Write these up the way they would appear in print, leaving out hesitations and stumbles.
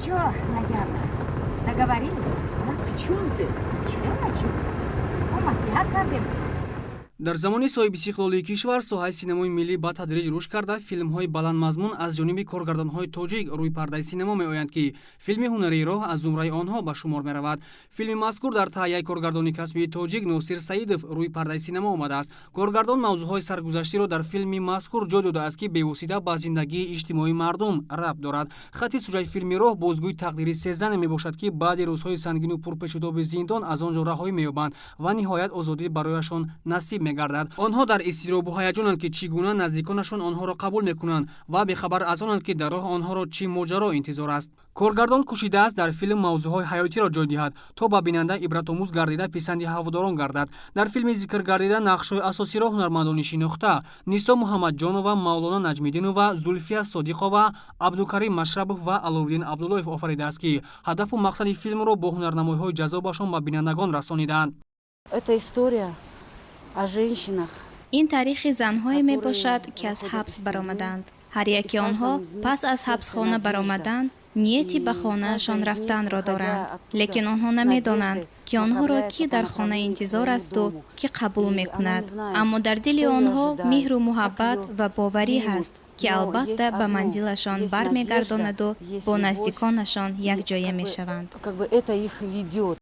Чё, Надяна, договорились? О чём ты? Чё о чём? Мо маслиҳат кардем. Дар замони соҳибистиқлолии кишвар соҳаи синамои миллӣ ба тадриҷ рушд карда, филмҳои баландмазмун аз ҷониби коргардонҳои тоҷик рӯи пардаи синамо меоянд, ки филми ҳунарии «Роҳ» аз зумраи онҳо ба шумор меравад. Филми мазкур дар таҳияи коргардони касбии тоҷик Носир Саидов рӯи пардаи синамо омадааст. Коргардон мавзӯъҳои саргузаштиро дар филми мазкур ҷой додааст, ки бевосита ба зиндагии иҷтимоии мардум рабт дорад. Хатти сюжаи филми «Роҳ» бозгӯи тақдири се зане мебошад, ки баъди рӯзҳои сангину пурпечутоби зиндон аз он ҷо раҳоӣ меёбанд ва ниҳоят озодӣ барояшон насиб мегардад. Онҳо дар изтиробу ҳаяҷонанд, ки чӣ гуна наздиконашон онҳоро қабул мекунанд, ва бехабар аз онанд, ки дар роҳ онҳоро чӣ моҷаро интизор аст. Коргардон кӯшидааст дар филм мавзӯъҳои ҳаётиро ҷой диҳад, то ба бинанда ибратомӯз гардида, писанди ҳаводорон гардад. Дар филми зикргардида нақшҳои асосиро ҳунармандони шинохта Нисо Муҳаммадҷонова, Мавлона Наҷмиддинова, Зулфия Содиқова, Абдукарим Машрабов ва Аловиддин Абдуллоев офаридааст, ки ҳадафу мақсади филмро бо ҳунарнамоиҳои ҷаззобашон ба бинандагон расонидаанд. Это история о женщинах. Ин таърихи занҳое мебошад, ки аз ҳабс баромаданд. Ҳар яки онҳо пас аз ҳабсхона баромадан нияти ба хонаашон рафтанро доранд, лекин онҳо намедонанд, ки онҳоро кӣ дар хона интизор асту кӣ қабул мекунад. Аммо дар дили онҳо меҳру муҳаббат ва боварӣ ҳаст, ки албатта ба манзилашон бармегардонаду бо наздиконашон якҷоя мешаванд. Как бы это их ведет.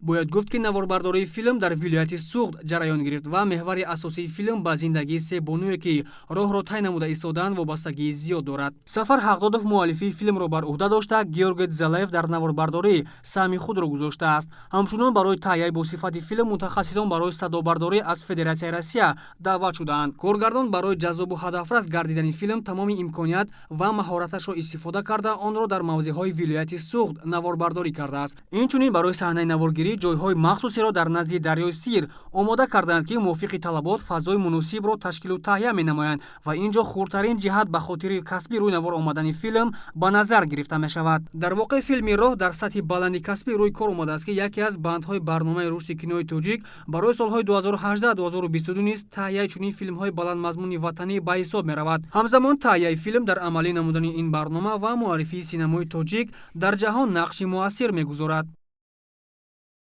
Бояд гуфт, ки наворбардории филм дар вилояти Суғд ҷараён гирифт ва меҳвари асосии филм ба зиндагии се бонуе, ки роҳро тай намуда истодаанд, вобастагии зиёд дорад. Сафар Ҳақдодов муаллифии филмро бар ӯҳда дошта, Георгий Дзалаев дар наворбардорӣ саҳми худро гузоштааст. Ҳамчунон барои таҳияи босифати филм мутахассисон барои садобардорӣ аз Федератсияи Россия даъват шудаанд. Коргардон барои ҷаззобу ҳадафрас гардидани филм тамоми имконият ва маҳораташро истифода карда, онро дар мавзеъҳои вилояти Суғд наворбардорӣ кардааст. Инчунин барои саҳнаи наворгирӣ ҷойҳои махсусеро дар назди дарёи Сир омода карданд, ки мувофиқи талабот фазои муносибро ташкилу таҳия менамоянд ва ин ҷо хурдтарин ҷиҳат ба хотири касбӣ рӯи навор омадани филм ба назар гирифта мешавад. Дар воқеъ, филми «Роҳ» дар сатҳи баланди касбӣ рӯи кор омадааст, ки яке аз бандҳои барномаи рушди кинои тоҷик барои солҳои 2018-2022 низ таҳияи чунин филмҳои баландмазмуни ватанӣ ба ҳисоб меравад. Ҳамзамон таҳияи филм дар амалӣ намудани ин барнома ва муаррифии синамои тоҷик дар ҷаҳон нақши муассир мегузорад.